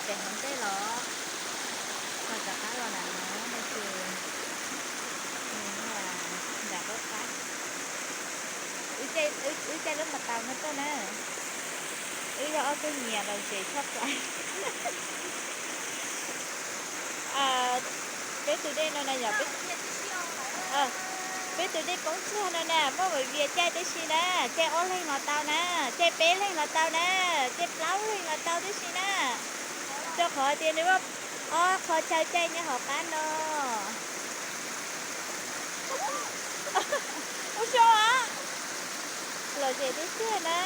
Hauv ntej los, ho rov qab los nram no no ces nws nram qab qab. Wb caij lub mas tau no tuaj na. Wb yog ob tug nyiam los zem tshaj plaws. Peb tus dej no na yom, peb tus dej poob tsuag no na, muaj Maiv Vias caij tib si na, caij ob leeg los tau na, caij peb leeg los tau na, caij plaub leeg los tau tib si na. Rau qhov tias nws muaj ob qho chaw caij nyob hauv qab no. Ua zoo, lom zem tiag tiag na.